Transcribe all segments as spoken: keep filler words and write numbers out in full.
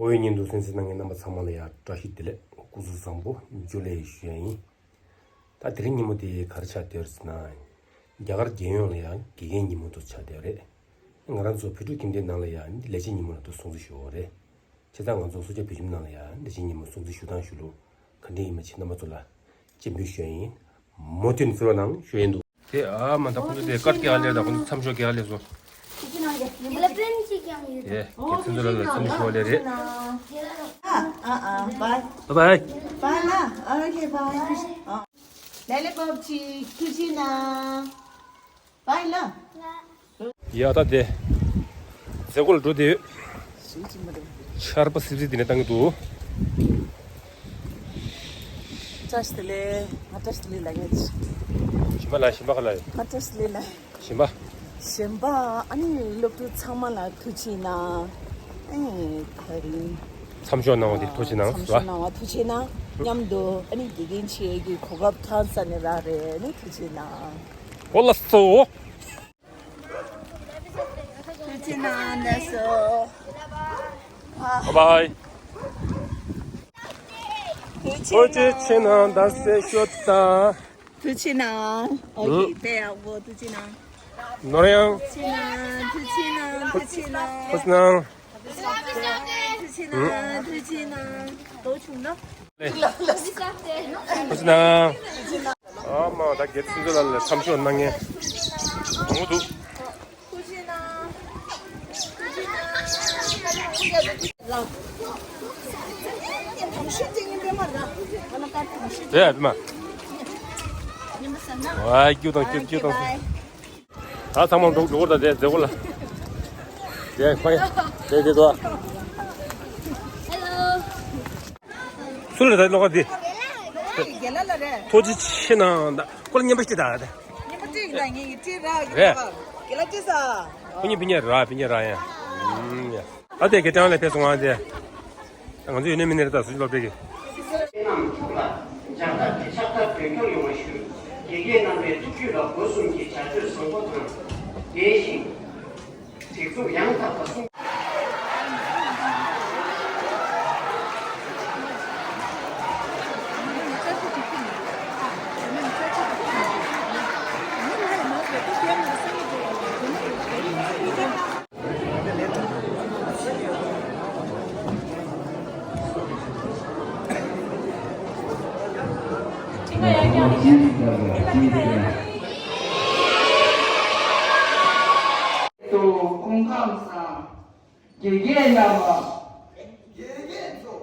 ཨོ་ཡ། བརྙན་ཐུང་གསན་གཟིགས་གནང་མཁན་རྣམ་པ་ཚང་མ་ལ་ཡང་བཀྲ་ཤིས་བདེ་ལེགས། སྐུ་གཟུགས་བཟང་པོ། འཇུ་ལེ་ཞུ་ཡ་ཡིན། ད་དེ་རིང་ཉིན་མོ་དེ་ག་རེ་ཆགས་བསྡད་ཡོད་ཟེར་ན། རྒྱ་གར་རྒྱལ་ཡོངས་ལ་ཡང་དགེ་རྒན་ཉིན་མོ་དུ་ཆགས་བསྡད་ཡོད་རེད། ང་རང་ཚོ་བོད་ཕྲུག་ཁྱིམ་སྡེའི་ནང་ལ་ཡང་ལས་བྱེད་ཉིན་མོ་ལ་དུ་སྲུང་བརྩི་ཞུ་བ་རེད། བྱས་ཙང་ང་ཚོ་སོ་སྐྱ་བོད་ཁྱིམ་ནང་ལ་ཡང་ལས་བྱེད་ཉིན་མོ་སྲུང་བརྩི་ཞུ་སྟངས་ཞུ་ལུགས་ག་འདྲ་ཡིན་མིན་ཁྱེད་རྣམ་པ་ཚོ་ལ་སྤྱན་འབུལ་ཞུ་ཡ་ཡིན། མུ་མཐུད་གསོལ་བ་གནང་ཞུ་ཡ་ཡིན་འདུག་དེ་ཨ་མ་ད་ཁོང་ཚོ་དེ་ཀར་སྐྱེལ་ལེ། ད་ཁོང་ཚོ་མཚམས་ཞོག་སྐྱེལ་ལེ་སོ། ཡིན་ལ་པན་ཅིག་ཀྱང་ཡོད། དེ་རྒྱལ་ཚན་ཚོ་ལ་ལ་མཚམས་ཞོག་ལེ་རེད། ཨ་ཨ་ཨ། བའི་བའི། བའི་ལ། ཨོ་ཁེ་བའི། ཨ། ལེ་ལེ་བབ་ཅིག་ཐུགས་རྗེ་གནང་། བའི་ལ། ཡ་ད་དེ། མཛད་སྒོ་ལ་འགྲོ་དེ་ཡོད། ཆར་པ་སིབ་སིབ་དེ་ནས་བཏང་གི་འདུག་བཀྲ་ཤིས་བདེ་ལེགས། ང་བཀྲ་ཤིས་བདེ་ལེགས་ལབ་ཡ་ཅིག་གཞན་པ་ལ། གཞན་པ་ག་ལ་ཡོད། ང་བཀྲ་ཤིས་བདེ་ལེགས་ལབ། གཞན་པ། གཞན་པ་ཨ་ནི་སློབ་ཕྲུག་ཚང་མ་ལ་ཐུགས་རྗེ་གནང་། ཨེ་ད་རིང་མཚམས་འཇོག་གནང་བ་དེ་ཐུགས་རྗེ་གནང་། མཚམས་འཇོག་གནང་བ་ཐུགས་རྗེ་གནང་། མཉམ་དུ་ཨ་ནི་དགེ་རྒན་བྱེད་ཀྱི་གོ་སྐབས་བཏང་ས་ནས་རག་རེད། ཨ་ནི་ཐུགས་རྗེ་གནང་། གོ་ལ་སོ། ཐུགས་རྗེ་གནང་། ལགས་སོ། བའི་བའི། ཐུགས་རྗེ་གནང་། ཐུགས་རྗེ་གནང་། ད་སེ་ཤོད་ད། ཐུགས་རྗེ་གནང་། ཨོ་ཡེ། དཔེ་ཡག་པོ། ཐུགས་རྗེ་གནང་། ནོར་ཡང་། ཐུགས་རྗེ་གནང་། ཐུགས་རྗེ་གནང་། ཐུགས་རྗེ་གནང་། ཐུགས་རྗེ་གནང་། ཐུགས་རྗེ་གནང་། ཐུགས་རྗེ་གནང་། ཐུགས་རྗེ་གནང་། ཨ་མ་ད་དགེ་ཚུལ་ཚོད་ལ་ལ་མཚམས་འཇོག་གནང་མཁན་མང་པོ་འདུག་ཐུགས་རྗེ་གནང་། ཐུགས་རྗེ་གནང་། རེད་ཨ་མ། ཝའི་སྐྱུག་དང་སྐྱུག་སྐྱུག་དང་། ད་ཚང་མ་འགྲོ་འགྲོ་གི་རེད་ད། དེ་མཛད་སྒོ་ལ། དེ་ཕ་གི་དེ་དེ་དོ། སུ་ལ་ད་ལོག་ག་དེ། རྒན་ལགས་ལ་རེད། ཐུགས་རྗེ་ཆེ་གནང་། ད་ཁོ་ལ་བརྙན་པ་ཅིག་ད་ད། བརྙན་པ་སྤྲད་ཀྱི་ད། ངས་ཀྱི་སྤྲད་ར་རྒན་ལགས། རེད། རྒན་ལགས་སྤྲད་ས། ཕུ་ཉེ་ཕུ་ཉེ་ར་ཕུ་ཉེ་ར་ཡ། ཨུམ་ཡ། ཨ་དེ་གི་ཀྲང་ལ་ཕེབས་སོང་ཨ་དེ། ང་ཚོ་ཡོད་ནི་མིན་ནི་རེད་ད། སུ་ཞིག་སློབ་གྲྭའི་གི། རྣམས་ཐུགས་ལ་ལྗགས་ཐབས་ཀྱི་ཕྱག་རྟགས་འདོན་སྐྱོར་ཡོང་བ་ཞུ། དགེ་རྒན་རྣམ་པའི་ཐུགས་རྒྱུད་ལ་སྒོ་གསུམ་གྱི་བྱ་སྤྱོད་བཟང་པོ་དང་ལྡན་ཞིང་། སྒྲིག་འཛུགས་ཡང་དག་པ་སྲུང་། དུ་སྐུ་ཁམས་བཟང་། དགེ་རྒན་རྣམ་པ། དགེ་རྒན་ཚོ་ལས་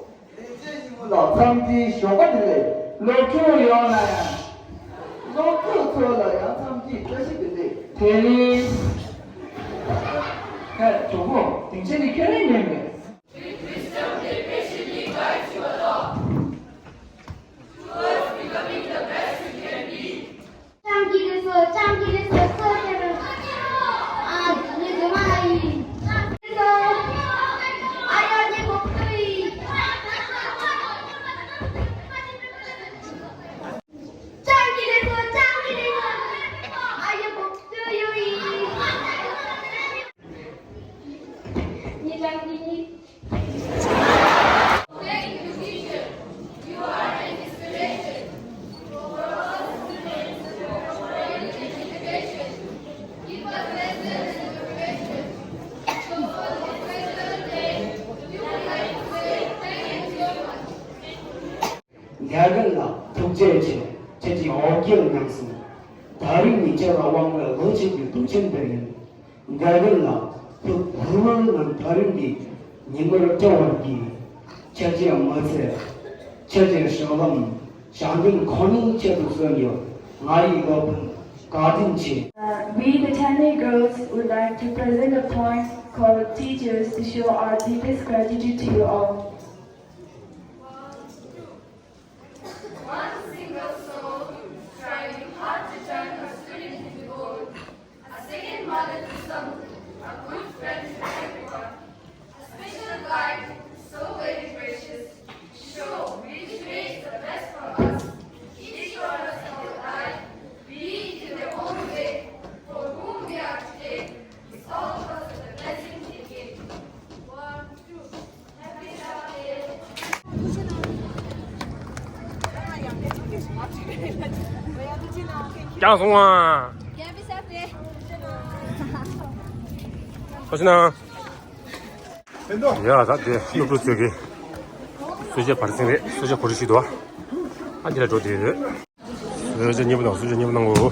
བྱེད་ཡིན། ལ་འཚམས་འདྲིའི་ཞོགས་པ་བདེ་ལེགས། སློབ་ཕྲུག་ཡོངས་ལ་ཡང་། སློབ་ཕྲུག་ཚོ་ལ་ཡང་འཚམས་འདྲིའི་བཀྲ་ཤིས་བདེ་ལེགས། དེ་རིང་། ཧེ་གྲོགས་པོ། དེང་ཆེན་ནི་ཁྱོད་རང་ཡིན་མེད། རྒྱ་རྒན་ལགས་ཐུགས་རྗེ་ཆེ། ཁྱེད་ཀྱིས་འོ་བརྒྱལ་གནང་སོང་། ད་རིང་ནི་ཁྱེད་ལ་དབང་བའི་ལོ་གཅིག་གི་དུས་ཆེན་དེ་ཡིན། རྒྱ་རྒན་ལགས་ཐུགས་ཕུགས་ནང་ད་རིང་གི་ཉིན་མོར་སྤྲོ་བར་གྱིས། ཁྱེད་ཀྱི་མི་ཚེ། ཁྱེད་ཀྱི་སྲོག་ལམ། ཞང་དོན་ཁོ་ནའི་ཆེད་དུ་གསོན་ཡོད། ང་ཡི་སློབ་དཔོན་བཀའ་དྲིན་ཆེ། Uh, we, the Tane girls, would like to present a poem called Teachers to show our deepest gratitude to you all. One single soul striving hard to turn her student into gold. A second mother to some, a good friend to everyone. A special guide, so very precious. Show which way is the best for us. Each of us have a guide, be it in their own way, for whom we are today, is all of us a blessing they gave. One, two. Happy ཀྱང་སོང་ཨ། ཁོ་ཤི་ན། ཡ་ད་དེ་སློབ་ཕྲུག་ཚོས་ཀྱི་གསོལ་ཇ་བར་གསེང་རེད། གསོལ་ཇ་གོ་རེ་ཞིག་འདུག་ཨ། འདི་ལ་འགྲོ་དེ་རེད། གསོལ་ཇ་མཉེས་པོ་གནང་། གསོལ་ཇ་མཉེས་པོ་གནང་གོ།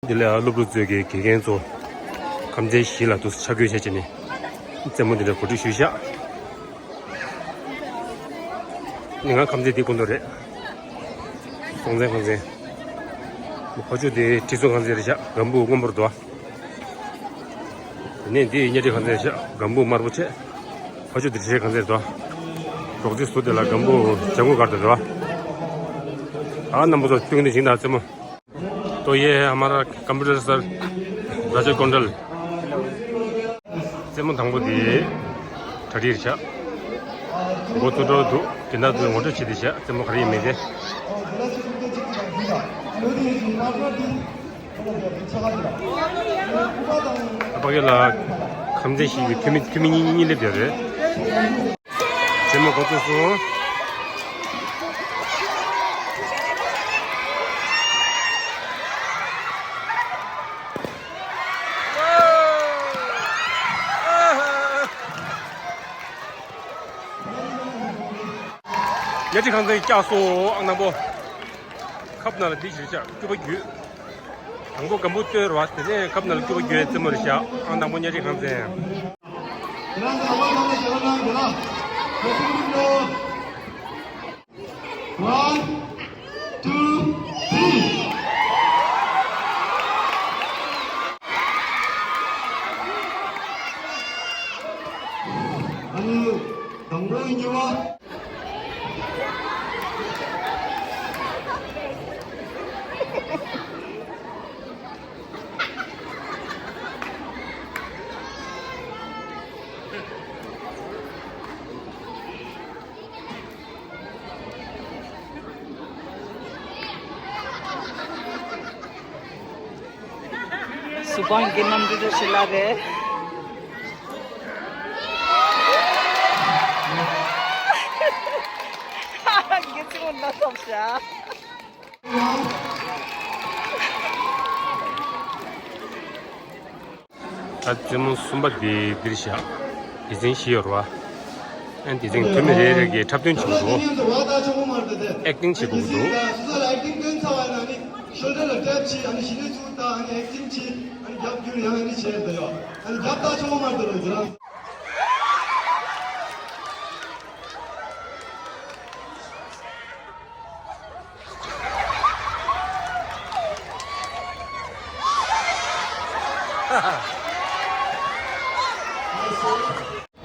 འདི་ལ་སློབ་ཕྲུག་ཚོས་ཀྱི་དགེ་རྒན་ཚོ་ཁམས་ཚན་བཞི་ལ་དུ་ཆ་བགོས་བྱས་བྱས་ནས་རྩེད་མོ་འདི་འདྲ་གོ་སྒྲིག་ཞུས་ཤག་ནི་ང་ཁམས་ཚན་འདི་ཀུན་ཏུ་རེད། སྲོང་བཙན་ཁམས་ཚན། ཕ་ཕྱོགས་དེ་ཁྲི་སྲོང་ཁམས་ཚན་རེད་ཤག་སྒམ་པོ་སྔོན་པོར་དོ། དེ་ནས་འདི་གཉའ་ཁྲི་ཁང་ཚན་ཤག་སྒམ་པོ་དམར་པོ་བྱས། ཕ་ཕྱོགས་འདི་ཁྲི་ཁང་ཚན་རེད་དོ། རོགས་ཚེ་ཟུར་དེ་ལ་སྒམ་པོ་ལྗང་གུ་དཀར་དུ་རེད་བ། ཨ་རྣམ་པ་ཚོ་སྟོན་གྱི་འདུག་ཞིང་དང་རྩེད་མོ། तो ये हमारा computer sir Raju कौंडल। རྩེད་མོ་དང་པོ་འདི་གྲ་སྒྲིག་རེད་ཤག་མགོ་ཚོས་འགྲོ་འདུག་དེ་འདྲ་འདུག་ངོ་སྤྲོད་བྱེད་དེ་ཤག་རྩེད་མོ་ག་རེ་ཡིན་མིན་དེ། ཕ་གི་ལ་ཁམས་ཚན་བཞི་གི་འཐུས་མི་འཐུས་མི་གཉིས་གཉིས་སླེབས་བསྡད་རེད། རྩེད་མོ་འགོ་ཚུགས་སོང་། གཉའ་ཁྲི་ཁང་ཚན་བཀྱགས་སོང་ཨང་དང་པོ། ཁབ་ནང་ལ་འདི་བཞིན་བཞག་སྐྱུར་པ་རྒྱུས། དང་པོ་སྒམ་པོ་བཏོན་རེད་བ། དེ་ནས་ཁབ་ནང་ལ་སྐྱུར་པ་རྒྱུ་བའི་རྩེད་མོ་རེད་ཤག་ཨང་དང་པོ་གཉའ་ཁྲི་ཁང་ཚན། One, two, three. ཨ་ནི་དང་པོ་གཉིས་པ། སུ་བང་གི་ནམ་དུ་དུ་ཤི་ལ་རེ། གི་ཚི་མོ་ན་སོག་ཤ། ད་རྩེད་མོ་གསུམ་པ་འདི་འདིར་བཞག་སྡེ་ཚན་བཞི་ཡོད་རེད་བ། ཨ་ནི་སྡེ་ཚན་འཐུས་མི་རེ་རེ་གིས་འཁྲབ་སྟོན་བྱེད་དགོས་འདུག་ཨེག་ཊིང་བྱེད་དགོས་འདུག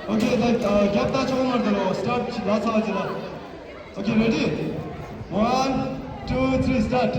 Okay, that, uh, རྒྱབ་ལྟ་ཆོག་མར་དེ་ལོ། Start ལ་ཚ་བ་ཅི་ལ། Okay, ready? One, two, three, start.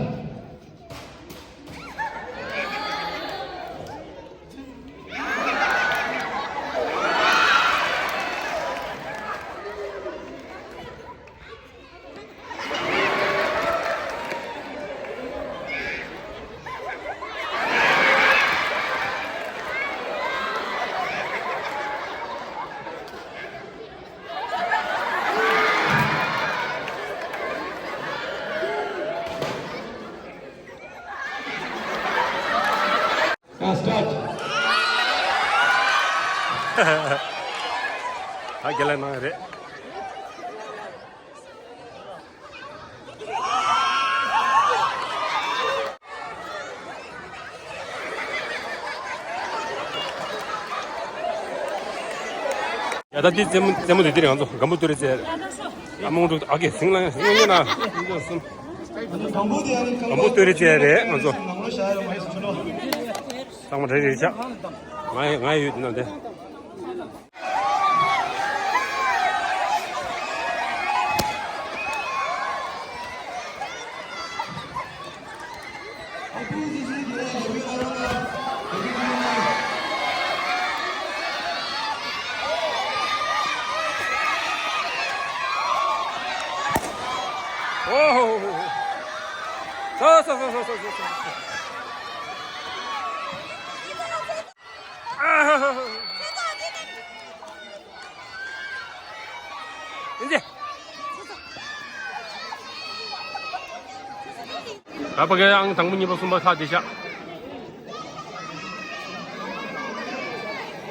Start. ད་རྒྱལ་ལ་ནང་རེད། ཡ་ད་འདི་རྩེད་མོ་རྩེད་མོ་དེ་འདི་རེད། ང་ཚོ་སྒམ་པོ་སྟོད་རེད་རྩེད། ཨ་མོང་འབྲུག་ཨ་ཀེ་ཟིང་ལ་ཡོང་ཡོང་ན་སྒམ་པོ་སྟོད་རེད་རྩེད་རེད། ང་ཚོ་ཚང་མ་རེ་རེ་ཆགས། ང་ང་ཡོད་དེ་ན་དེ། ཨ་ཕ་གི་ཨང་དང་པོ་གཉིས་པ་གསུམ་པ་ལྷག་བསྡད་ཤག་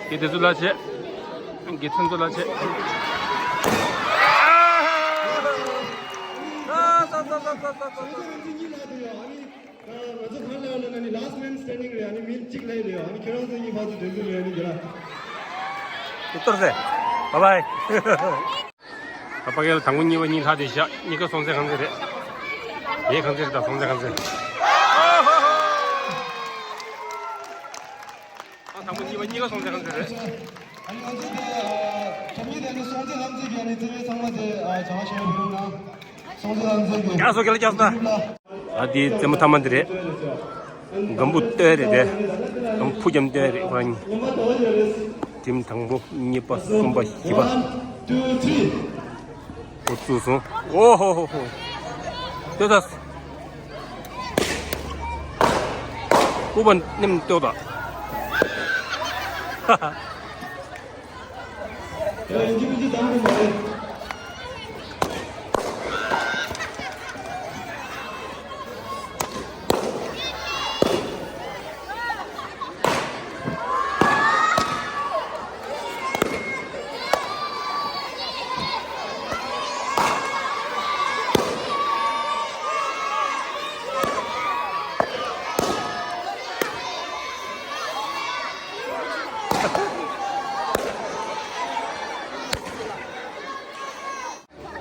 དེ་དེ་ཚོ་ལ་བྱེད། དེ་ཚོ་ལ་བྱེད། ང་ཚོ་གང་ལ་ཡོད་ལ་ནི་last man standing རེད། ཨ་ནི་མི་གཅིག་ལ་ཡོད་ལ་ཡོད། ཨ་ནི་ཁྱེད་རང་ཚོ་གཉིས་ཕར་ཚུར་འགྲན་བསྡུར་ལ་ཡོད་ནི་འདི་ལ། ཏོག་ཙེ། བཱའི་བཱའི། ཨ་ཕ་གི་ལ་དང་པོ་གཉིས་པ་གཉིས་ལྷག་བསྡད་ཤག་གཉིས་ཀ་སྲོང་བཙན་ཁང་ཚན་རེད། ངའི་ཁང་ཚན་རེད། ད་སྲོང་བཙན་ཁང་ཚན། ཨ་དང་པོ་གཉིས་པ་གཉིས་ཀ་སྲོང་བཙན་ཁང་ཚན་རེད། ཨ་ནི་ང་ཚོ་དེ་ཁྲོམ་གཉེར་དེ་ནི་སྲོང་བཙན་ལྷ་མཛེས་ཀྱི་ཨ་ནི་རྩེད་མོའི་ཚང་མ་དེ་བྱ་བ་ཞེ་པོ་ཕུལ་གནང་། སྲོང་བཙན་ལྷ་མཛེས་ཀྱི་རྒྱ་སོ་རྒྱ་ལ་རྒྱ་སོ། ད་དེའི་རྩེད་མོ་མཐའ་མ་འདི་རེད། སྒམ་པོ་སྟོད་རེད་དེ། སྒམ་པོ་ཕུ་རྒྱམ་སྟོད་རེད་ཁོ་རང་གཉིས། ཊིམ་དང་པོ་གཉིས་པ་གསུམ་པ་བཞི་པ། འགོ་བཙུགས་སོང་། ཨོ་ཧོ་ཧོ་ཧོ། སྟོད་ད། ཨུ་པ་ནེམ་སྟོད་ད། ཧ་ཧ།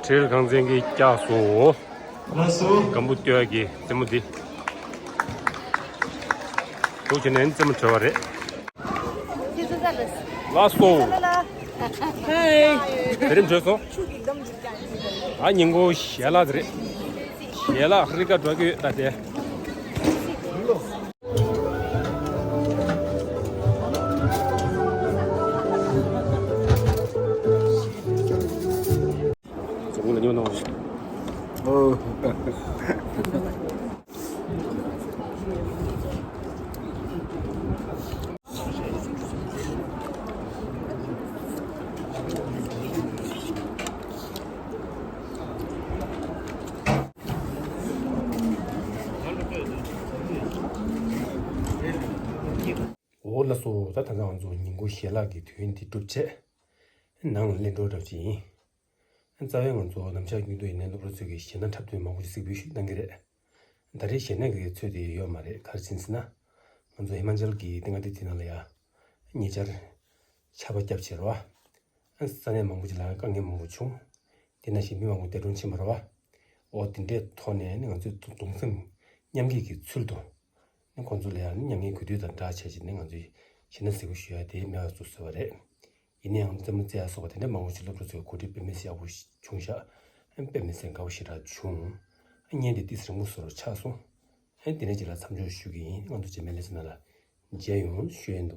ཁྲིལ་ཁང་ཚན་གྱིས་བཀྱགས་སོ། ལགས་སོ། སྒམ་པོ་སྟོད་ཀྱི་རྩེད་མོ་འདི། འདུག་བྱས་ནས་རྩེད་མོ་གྲོལ་བ་རེད། ལགས་སོ། ཧེ། དེ་རིང་གྲོལ་སོང་། ད་ཉིན་གུང་ཞལ་ལག་དེ་རེད། ཞལ་ལག་རི་ཀ་འགྲོ་གི་ཡོད་ད་དེ། འོ་ལགས་སོ། ད་ད་ལྟ་ང་ཚོ་ཉིན་གུང་ཞལ་ལག་གི་དུས་ཡུན་འདི་གྲུབ་རྗེས་ནང་ལ་གླེང་གྲོགས་འདྲ་ཅིག་ཡིན། རྩ་བའི་ང་ཚོ་ནམ་ཞག་རྒྱུན་དུ་ཡིན་ནའི་སློབ་ཕྲུག་ཚོས་ཀྱི་ཞེད་སྣང་འཁྲབ་སྟོན་མང་པོ་ཞིག་གཟིགས་འབུལ་ཞུས་གནང་གི་རེད། ད་རེས་ཞེད་སྣང་གི་ཚོད་དེ་ཡོད་མ་རེད། ག་རེ་ཡིན་ཟེར་ན། ང་ཚོ་ཧི་མ་ཅལ་གྱི་མངའ་སྡེ་དེ་ནང་ལ་ཡ། ཉེ་ཆར་ཆར་པ་བརྒྱབ་བྱས་རེད་བ། ས་གནས་མང་པོ་ཅིག་ལ་དཀའ་ངལ་མང་པོ་བྱུང་། དེ་ནང་བཞིན་མི་མང་པོ་འདས་གྲོངས་ཕྱིན་པ་རེད་བ། འོ་དེ་འདྲའི་ཐོག་ནས་ནི་ང་ཚོས་གདུང་སེམས་མཉམ་སྐྱེད་ཀྱི་ཚུལ་དུ། ནི་ཁོང་ཚོ་ལ་ཡང་ནི་མྱ་ངན་གུས་འདུད་དང་སྦྲགས་བྱས་ཀྱི་ནི་ང་ཚོས་ཞེད་སྣང་གཟིགས་འབུལ་ཞུ་ཡ་དེ་མེད་པ་བཟོ་བཟོས་པ་རེད། ཡིན་ན་ཡང་རྩེད་མོ་རྩེ་ཡ་སོགས་པ་དེ་འདྲ་མང་པོ་ཞིག་སློབ་ཕྲུག་ཚོའི་གོ་སྒྲིག་དཔེ་མི་སྲིད་ཡག་པོ་ཞིག་བྱུང་ཤག་དཔེ་མི་སྲིད་དགའ་པོ་ཞེ་དྲག་བྱུང་། བརྙན་དེ་ཏོག་ཙམ་རིང་པོ་བཟོ་རོགས་ཆགས་སོང་། དེ་ནས་རྗེས་ལ་མཚམས་འཇོག་ཞུ་གི་ཡིན། ང་ཚོ་རྗེས་མའི་ལེ་ཚན་ནང་ལ་མཇལ་ཡོང་ཞུ་ཡིན།